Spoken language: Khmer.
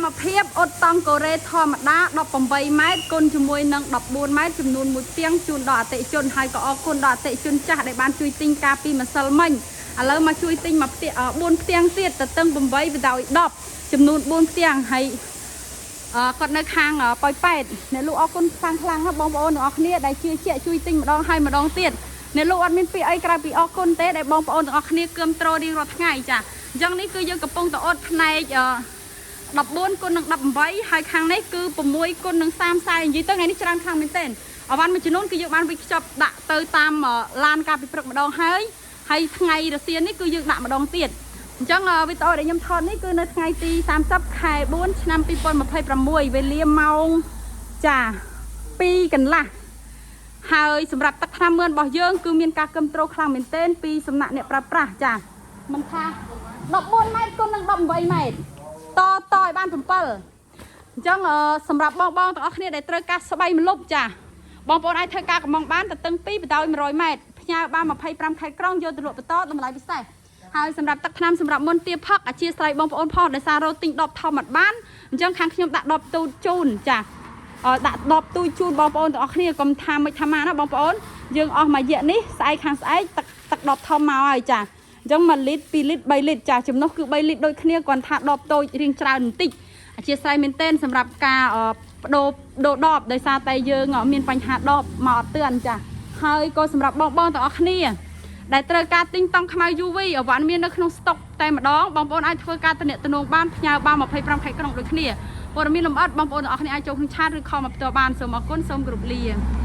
ម្មភាពអ៊ុតតង់កូរ៉េធម្មតា18ម៉ែត្រគុណជាមួយនឹង14ម៉ែត្រចំនួនមួយផ្ទាំងជូនដល់អតិថិជនហើយក៏អរគុណដល់អតិថិជនចាស់ដែលបានជួយទិញកាលពីម្សិលមិញឥឡូវមកជួយទិញមួយផ្ទាំង4ផ្ទាំងទៀតទៅតឹង8បណ្ដោយ10ចំនួន4ផ្ទាំងហើយអឺគាត់នៅខាងប៉ោយប៉ែតអ្នកលក់អរគុណខ្លាំងខ្លាំងណាស់បងប្អូនទាំងអស់គ្នាដែលជឿជាក់ជួយទិញម្ដងហើយម្ដងទៀតអ្នកលក់អត់មានពាក្យអីក្រៅពីអរគុណទេដែលបងប្អូនទាំងអស់គ្នាគាំទ្ររៀងរាល់ថ្ងៃចាអញ្ចឹងនេះគឺយើងកំពុងតែអត់ផ្នែកអឺ14គុណនឹង18ហើយខាងនេះគឺ6គុណនឹង30 40និយាយទៅថ្ងៃនេះច្រើនខ្លាំងមែនទែនអវ៉ាន់មួយចំនួនគឺយើងបានវិចខ្ចប់ដាក់ទៅតាមឡានកាលពីព្រឹកម្ដងហើយហើយថ្ងៃរសៀលនេះគឺយើងដាក់ម្ដងទៀតអញ្ចឹងវីដេអូដែលខ្ញុំថតនេះគឺនៅថ្ងៃទី30ខែ4ឆ្នាំ2026វេលាម៉ោងចា2កន្លះហើយសម្រាប់ទឹកថ្នាំមឿនរបស់យើងគឺមានការគ្រប់គ្រងខ្លាំងមែនទែនពីសំណាក់អ្នកប្រើប្រាស់ចាមិនថា14ម៉ែត្រគុណនឹង18ម៉ែត្រតតឲ្យបាន7អញ្ចឹងសម្រាប់បងបងទាំងអស់គ្នាដែលត្រូវការស្បៃម្លប់ចាបងប្អូនអាចធ្វើការកំងបានទៅតឹង2បណ្ដោយ100ម៉ែត្រផ្ញើបាន25ខែក្រុងយកទៅលក់បន្តតម្លៃពិសេសហើយសម្រាប់ទឹកថ្នាំសម្រាប់មុនទាផឹកអធិស្ឋានបងប្អូនផងដោយសាររកទិញដបធម្មតាបានអញ្ចឹងខាងខ្ញុំដាក់ដបទូចជូនចាដាក់ដបទូចជូនបងប្អូនទាំងអស់គ្នាកុំថាមិនថាម៉ាណាបងប្អូនយើងអស់មួយរយៈនេះស្អែកខាងស្អែកទឹកទឹកដបធំមកហើយចាអញ្ចឹង1លីត្រ2លីត្រ3លីត្រចាចំណុះគឺ3លីត្រដូចគ្នាគ្រាន់ថាដបតូចរៀងច្រើនបន្តិចអធិស្ឋានមែនទែនសម្រាប់ការបដូរដូរដបដោយសារតែយើងមានបញ្ហាដបមកអត់ទឿនចាហើយក៏សម្រាប់បងបងទាំងអស់គ្នាដែលត្រូវការទិញតង់ខ្មៅ UV អវ៉ាន់មាននៅក្នុងស្តុកតែម្ដងបងប្អូនអាចធ្វើការទំនាក់ទំនងបានផ្ញើបាន25ខែក្រុងដូចគ្នាព័ត៌មានលម្អិតបងប្អូនទាំងអស់គ្នាអាចចូលក្នុង chat ឬ call មកផ្ទាល់បានសូមអរគុណសូមគោរពលា។